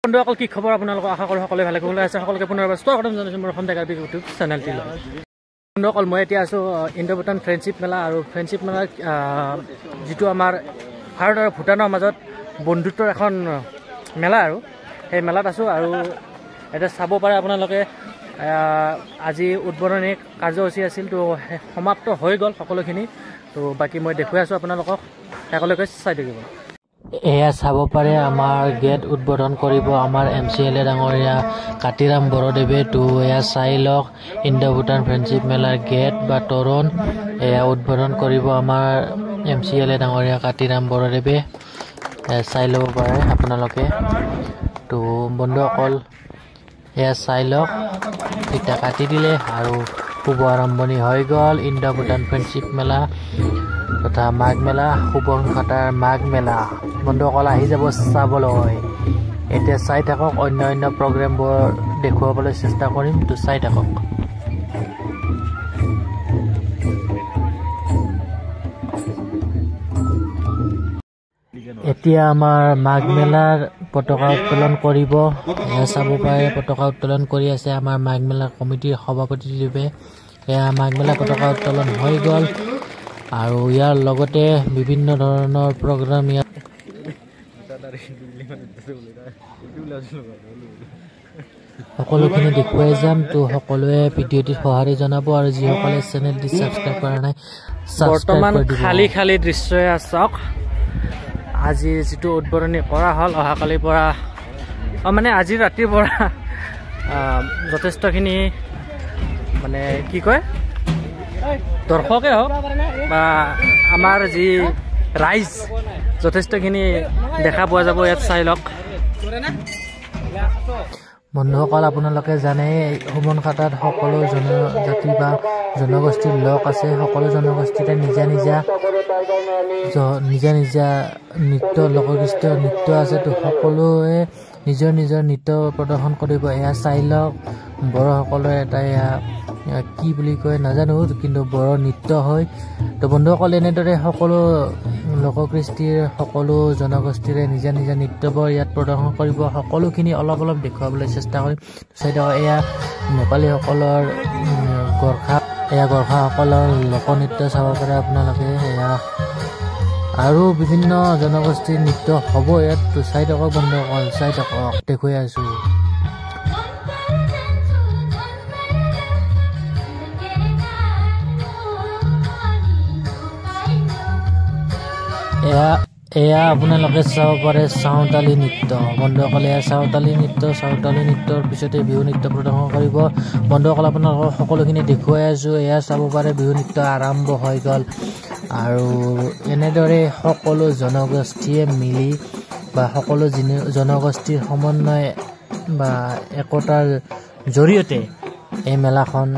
বন্ধুসকল, কি খবৰ আপোনালোকৰ? আশা কৰোঁ সকলোৱে ভালে কুশলে আছে। সকলোকে পুনৰবাৰ স্বাগতম জনাইছোঁ মোৰ অসম ডেকা ইউটিউব চেনেলটিলৈ। বন্ধুসকল, মই এতিয়া আছোঁ ইণ্ডো ভূটান ফ্ৰেণ্ডশ্বিপ মেলা, আৰু ফ্ৰেণ্ডশ্বিপ মেলাৰ যিটো আমাৰ ভাৰত আৰু ভূটানৰ মাজত বন্ধুত্বৰ এখন মেলা, আৰু সেই মেলাত আছোঁ। আৰু এতিয়া চাব পাৰে আপোনালোকে, আজি উদ্বোধনী কাৰ্যসূচী আছিল, তো সমাপ্ত হৈ গ'ল সকলোখিনি। তো বাকী মই দেখুৱাই আছোঁ আপোনালোকক, সকলোকে চাই থাকিব। এয়া চাব পাৰে, আমাৰ গেট উদ্বোধন কৰিব আমাৰ এম চি এল এ ডাঙৰীয়া কাতিৰাম বৰদেৱে। তো এয়া চাই লওক, ইণ্ডো ভূটান ফ্ৰেণ্ডশ্বিপ মেলাৰ গেট বা তোৰণ এয়া উদ্বোধন কৰিব আমাৰ এম চি এল এ ডাঙৰীয়া কাতিৰাম বৰদেৱে। চাই ল'ব পাৰে আপোনালোকে। তো বন্ধুসকল, এয়া চাই লওক, ফিটা কাটি দিলে আৰু শুভ আৰম্ভণি হৈ গ'ল ইণ্ডো ভূটান ফ্ৰেণ্ডশ্বিপ মেলা তথা মাঘ মেলা, সুবৰ্ণখাটাৰ মাঘ মেলা। বন্ধুসকল, আহি যাব চাবলৈ। এতিয়া চাই থাকক, অন্য অন্য প্ৰগ্ৰেমবোৰ দেখুৱাবলৈ চেষ্টা কৰিম, তো চাই থাকক। এতিয়া আমাৰ মাঘ মেলাৰ পতাকা উত্তোলন কৰিব। এয়া চাব পাৰে, পতাকা উত্তোলন কৰি আছে আমাৰ মাঘ মেলাৰ কমিটিৰ সভাপতিদেৱে। এয়া মাঘ মেলা পতাকা উত্তোলন হৈ গ'ল, আৰু ইয়াৰ লগতে বিভিন্ন ধৰণৰ প্ৰগ্ৰাম ইয়াত সকলোখিনি দেখুৱাই যাম। তো সকলোৱে ভিডিঅ'টিত সঁহাৰি জনাব, আৰু যিসকলে চেনেলটি ছাবস্ক্ৰাইব কৰা নাই ছাবস্ক্ৰাইব বৰ্তমান কৰি দিব। খালী খালী দৃশ্যই চাওক। আজি যিটো উদ্বোধনী কৰা হ'ল, অহাকালিৰ পৰা, মানে আজি ৰাতিৰ পৰা যথেষ্টখিনি মানে কি কয় দৰ্শকে হওক বা আমাৰ যি ৰাইজ যথেষ্টখিনি দেখা পোৱা যাব ইয়াত, চাই লওক। বন্ধুসকল, আপোনালোকে জানে সুবৰ্ণখাটাত সকলো জনজাতি বা জনগোষ্ঠীৰ লোক আছে। সকলো জনগোষ্ঠীৰে নিজা নিজা নিজা নিজা নৃত্য, লোকগোষ্ঠীয় নৃত্য আছে। তো সকলোৱে নিজৰ নিজৰ নৃত্য প্ৰদৰ্শন কৰিব। এয়া চাই লওক, বড়োসকলৰ এটা এয়া কি বুলি কয় নাজানো, কিন্তু বড়ো নৃত্য হয়। তো বন্ধুসকল, এনেদৰে সকলো লোককৃষ্টিৰ সকলো জনগোষ্ঠীৰে নিজা নিজা নৃত্যবোৰ ইয়াত প্ৰদৰ্শন কৰিব। সকলোখিনি অলপ অলপ দেখুৱাবলৈ চেষ্টা কৰিম। চাই থাকক, এয়া নেপালীসকলৰ গোৰ্খা, এয়া গোৰ্খাসকলৰ লোকনৃত্য চাব পাৰে আপোনালোকে। এয়া আৰু বিভিন্ন জনগোষ্ঠীৰ নৃত্য হ'ব ইয়াত। তো চাই থাকক বন্ধুসকল, চাই থাকক, দেখুৱাই আছোঁ। এয়া আপোনালোকে চাব পাৰে চাওতালী নৃত্য। বন্ধুসকলে, এয়া চাওতালী নৃত্য। চাওতালী নৃত্যৰ পিছতে বিহু নৃত্য প্ৰদৰ্শন কৰিব। বন্ধুসকল, আপোনালোকক সকলোখিনি দেখুৱাই আছোঁ। এয়া চাব পাৰে, বিহু নৃত্য আৰম্ভ হৈ গ'ল। আৰু এনেদৰে সকলো জনগোষ্ঠীয়ে মিলি বা সকলো জনগোষ্ঠীৰ সমন্বয় বা একতাৰ জৰিয়তে এই মেলাখন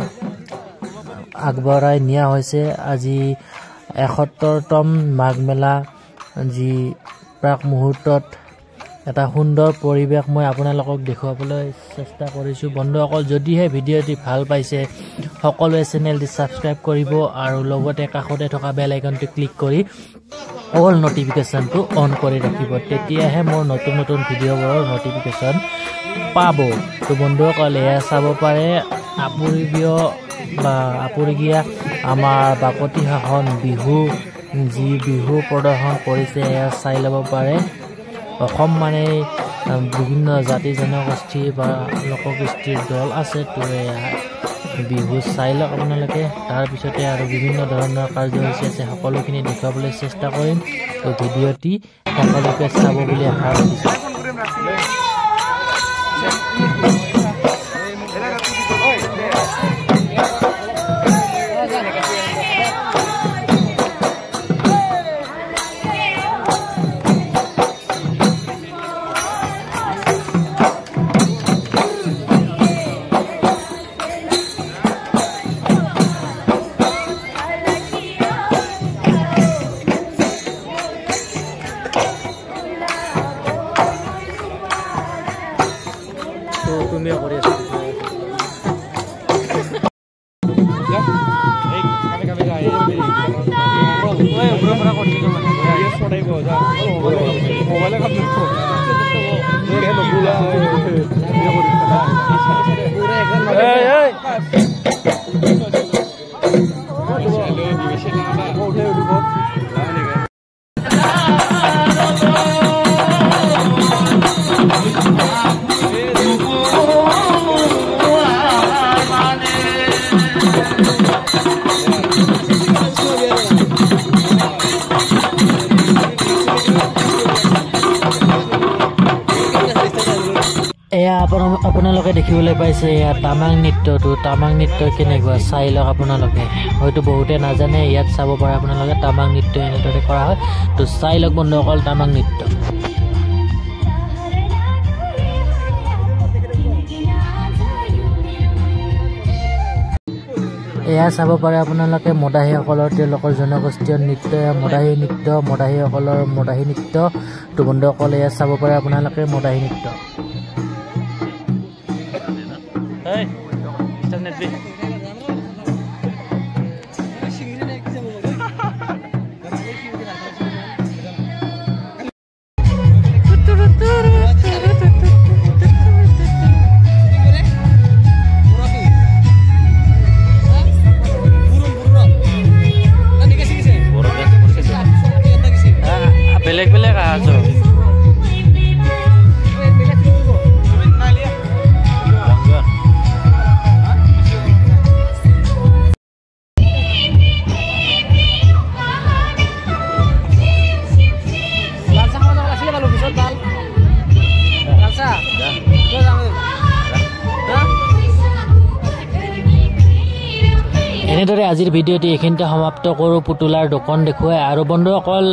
আগবঢ়াই নিয়া হৈছে। আজি ৭১তম মাঘ মেলা যি প্ৰাক মুহূৰ্তত এটা সুন্দৰ পৰিৱেশ মই আপোনালোকক দেখুৱাবলৈ চেষ্টা কৰিছোঁ। বন্ধুসকল, যদিহে ভিডিঅ'টি ভাল পাইছে সকলোৱে চেনেলটি ছাবস্ক্ৰাইব কৰিব, আৰু লগতে কাষতে থকা বেল আইকনটো ক্লিক কৰি অল নটিফিকেশ্যনটো অন কৰি ৰাখিব, তেতিয়াহে মোৰ নতুন নতুন ভিডিঅ'বোৰৰ নটিফিকেশ্যন পাব। তো বন্ধুসকল, এয়া চাব পাৰে আপুৰুগীয় বা আপুৰুগীয়া আমাৰ বাপতি সাহন বিহু, যি বিহু প্ৰদৰ্শন কৰিছে এয়া চাই ল'ব পাৰে। অসম মানে বিভিন্ন জাতি জনগোষ্ঠী বা লোকগোষ্ঠীৰ দল আছে। তো এয়া বিহু চাই লওক আপোনালোকে। তাৰপিছতে আৰু বিভিন্ন ধৰণৰ কাৰ্যসূচী আছে, সকলোখিনি দেখুৱাবলৈ চেষ্টা কৰিম। তো ভিডিঅ'টি সকলোকে চাব বুলি আশা ৰাখিছোঁ। তুমিও কৰি আছা। মোবাইলে কাম নকৰো। এয়া আপোনালোকে দেখিবলৈ পাইছে এয়া তামাং নৃত্যটো। তামাং নৃত্য কেনেকুৱা চাই লওক আপোনালোকে, হয়তো বহুতে নাজানে, ইয়াত চাব পাৰে আপোনালোকে তামাং নৃত্য এনেদৰে কৰা হয়। তো চাই লওক বন্ধুসকল তামাং নৃত্য। এয়া চাব পাৰে আপোনালোকে মদাহীসকলৰ তেওঁলোকৰ জনগোষ্ঠীয় নৃত্য, মদাহী নৃত্য, মদাহীসকলৰ মদাহী নৃত্য। তো বন্ধুসকল এয়া চাব পাৰে আপোনালোকে মদাহী নৃত্য। বেলেগ বেলেগ আছো। এনেদৰে আজিৰ ভিডিঅ'টি এইখিনিতে সমাপ্ত কৰোঁ, পুতলাৰ দোকান দেখুৱাই। আৰু বন্ধুসকল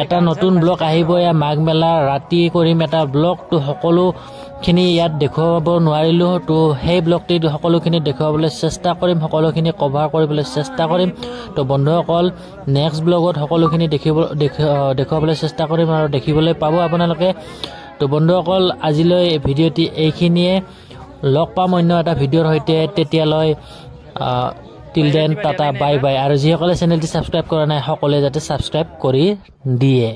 এটা নতুন ব্লগ আহিব, এয়া মাঘ মেলা ৰাতি কৰিম এটা ব্লগ। তো সকলোখিনি ইয়াত দেখুৱাব নোৱাৰিলোঁ, তো সেই ব্লগটিত সকলোখিনি দেখুৱাবলৈ চেষ্টা কৰিম, সকলোখিনি কভাৰ কৰিবলৈ চেষ্টা কৰিম। তো বন্ধুসকল নেক্সট ব্লগত সকলোখিনি দেখুৱাবলৈ চেষ্টা কৰিম আৰু দেখিবলৈ পাব আপোনালোকে। তো বন্ধুসকল আজিলৈ ভিডিঅ'টি এইখিনিয়ে, লগ পাম অন্য এটা ভিডিঅ'ৰ সৈতে। তেতিয়ালৈ till then tata bye bye. আৰু যিসকলে চেনেলটি ছাবস্ক্ৰাইব কৰা নাই সকলোৱে যাতে ছাবস্ক্ৰাইব কৰি দিয়ে।